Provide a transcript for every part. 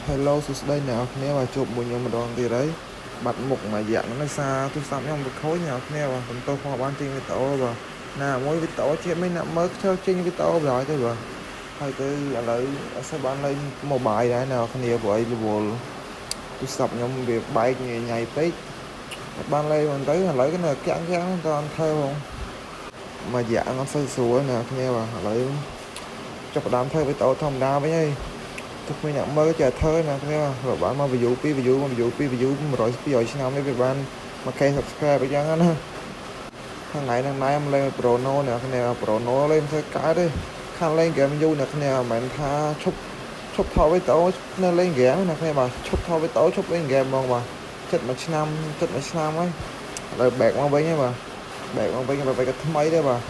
Hello សួស្តីអ្នកនរគ្នាបាទជួបមួយខ្ញុំម្ដងទៀតហើយបាត់មុខមួយរយៈហ្នឹងដោយសារទូរស័ព្ទខ្ញុំវាខូចអ្នកនរគ្នាបាទបន្ទោសផងបានចេញវីដេអូបាទណាមួយវីដេអូជាតិមិនអ្នកមើលខ្ជិលចេញវីដេអូបណ្ដោយទៅបាទហើយទៅឥឡូវអត់សូវបានលេង mobile ដែរអ្នកនរគ្នាព្រោះអីរវល់ទូរស័ព្ទខ្ញុំវាបែកញ៉ៃញ៉ៃពេកអត់បានលេងហ្នឹងទៅឥឡូវគេនៅកាំងកាំងទៅអត់ធ្វើផងមួយរយៈហ្នឹងអត់សូវស្រួលអ្នកនរគ្នាបាទឥឡូវចាប់ផ្ដើមធ្វើវីដេអូធម្មតាវិញហើយ ទុកមានអ្នកមើលចេះធ្វើណាគ្នាបើបានមក view 2 view មក view 2 view 100 200ឆ្នាំនេះវាបាន 1K subscribe អញ្ចឹងណាថ្ងៃហ្នឹងណែខ្ញុំលេង Bruno អ្នកគ្នា Bruno លេងមិនធ្វើកើតទេខាងលេងហ្គេមយូរអ្នកគ្នាមិនមែនថាឈប់ឈប់ថតវីដេអូនៅលេងហ្គេមអ្នកគ្នាបាទឈប់ថតវីដេអូឈប់លេងហ្គេមហ្មងបាទចិត្តមួយឆ្នាំចិត្តមួយឆ្នាំហើយឥឡូវ back មកវិញហើយបាទ back មកវិញបែបក៏ថ្មីដែរបាទ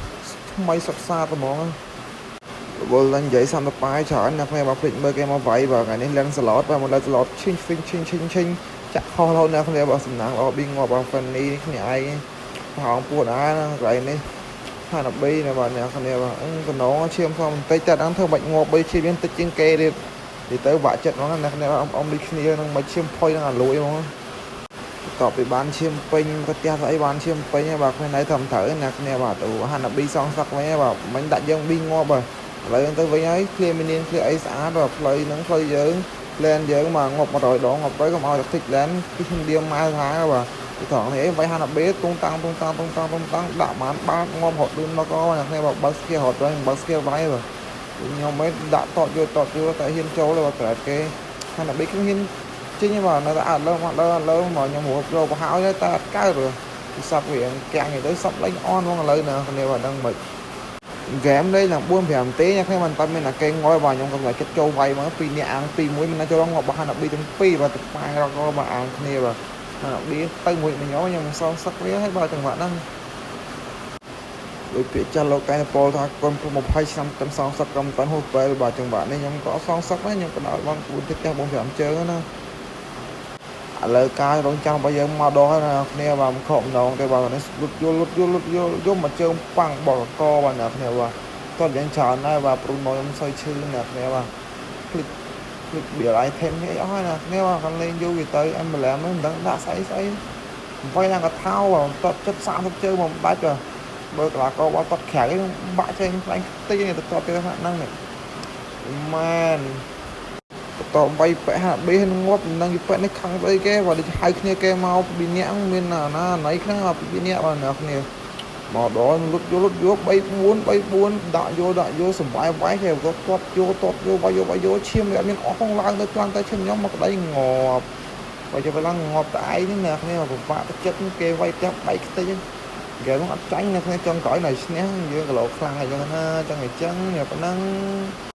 ថ្មីសុទ្ធសាធហ្មង រវល់ឡើងនិយាយសំតប៉ាយច្រើនណាស់គ្នាបាទភ្លេចមើលគេមកវាយបាទថ្ងៃនេះ Lancelot បាទមក Lancelot ឈិញឈិញឈិញឈិញឈិញចាក់ខុសរហូតណាស់គ្នាបាទសំណាងល្អប៊ីងាប់បាទ Fanny គ្នាឯងប្រហោងពួតដែរណាកន្លែងនេះហាណាប៊ីណាបាទអ្នកគ្នាបាទតំណងឈាមសមបន្តិចតែដល់ធ្វើបាច់ងាប់បីឈាមយើងតិចជាងគេទៀតនិយាយទៅបាក់ចិត្តហ្មងណាគ្នាអមដូចគ្នានឹងមកឈាមផុយនឹងអាលួយហ្មងបន្ទាប់ពីបានឈាមពេញក៏ផ្ទះស្អីបានឈាមពេញហើយបាទគ្មានអីធំត្រូវណាគ្នាបាទទៅហាណាប៊ីសងសឹកវិញបាទមិញដាក់យើងប៊ីងាប់បាទឥឡូវទៅវិញហើយ clear minion clear អីស្អាតបាទផ្លូវហ្នឹងផ្លូវយើង lane យើងមកងាប់100ដងងាប់ទៅកុំឲ្យតែតិច lane គឺខ្ញុំឌៀមម៉ែថាបាទពីត្រង់នេះអីវាយហាណាបេតុងតាំងតុងតាំងតុងតាំងតុងតាំងដាក់បានបាក់ងាប់រត់លឿនមកក៏អ្នកគ្នាបាទបើក skill រត់ទៅបើក skill វាយបាទខ្ញុំមិនដាក់តតយកតតយកតែហ៊ានចូលទេបាទក្រែតគេហាណាបេខ្ញុំហ៊ានចេញបាទនៅតែអត់លើមកលើលើមកខ្ញុំរត់យកប្រហើយតែអត់កើតបាទពិសពវាកាំងទៅសពលេងអនហ្មងឥឡូវណាគ្នាបាទដឹងមិន ហ្គេមលេងឡើង4 5ទេអ្នកខ្ញុំមិនតាន់មានអាគេងយបាទខ្ញុំក៏មិនចិត្តចូលវាយមកពីរនាក់អាង2 1មិនណាចូលងាប់បោះហាណាប៊ីទាំងពីរបាទទៅប៉ែរកបាទអាងគ្នាបាទហាណាប៊ីទៅមួយខ្ញុំខ្ញុំសងសឹកវាហើយបាទចង្វាក់ហ្នឹងដោយពាក្យចាស់លោកកែនពលថាកូន20ឆ្នាំតាមសងសឹកកំតាន់ហូបពេលបាទចង្វាក់នេះខ្ញុំក៏សងសឹកដែរខ្ញុំក៏ដល់បង4ទឹកផ្ទះ4 5ជើងណាឥឡូវការរងចាំរបស់យើងមកដល់ហើយណាគ្នាបាទមិនខកម្ដងទេបាទនេះលុតយល់លុតយល់លុតយល់យំមកជើងប៉ាំងបកកបាទអ្នកគ្នាបាទតោះយ៉ាងច្រើនដែរបាទព្រុនមកខ្ញុំសូវឈឺអ្នកគ្នាបាទភ្លេចភ្លេច build item អីអស់ហើយអ្នកគ្នាបាទគាត់លេងយូរវាទៅ emblem ហ្នឹងមិនដឹងដាក់ស្អីស្អីវាយឡើងកថោបាទតតចិត្ត30ជើងមកបាច់បាទបើកលាកបតតក្រៅបាក់ចេញខ្លាញ់ខ្ទេចទៅតតទៅហ្នឹងនេះមែនបន្តវាយពាក់ហាប៊ីងាប់មិនដឹងយពាក់នេះខឹងស្អីគេបាទដូចហៅគ្នាគេមកពីរនាក់មានណាណាណៃខ្លះពីរនាក់បាទអ្នកគ្នាមកដល់លុតយកលុតយក3 4 3 4ដាក់យកដាក់យកសំបាយវាយគេក៏ទាត់យកទាត់យកវាយយកវាយយកឈាមវាអត់មានអស់ផងឡើងទៅឡើងទៅឈាមខ្ញុំមកក្តីងាប់បើចុះឡើងងាប់តែឯងនេះអ្នកគ្នាពិបាកទៅចិត្តគេវាយផ្ទះបែកខ្ទេចហ្គេមអត់ចាញ់អ្នកគ្នាចង់ក្រោយនៅឈ្នះយើងគីឡូខ្លាំងអញ្ចឹងណាចឹងអញ្ចឹងប៉ុណ្ណឹង។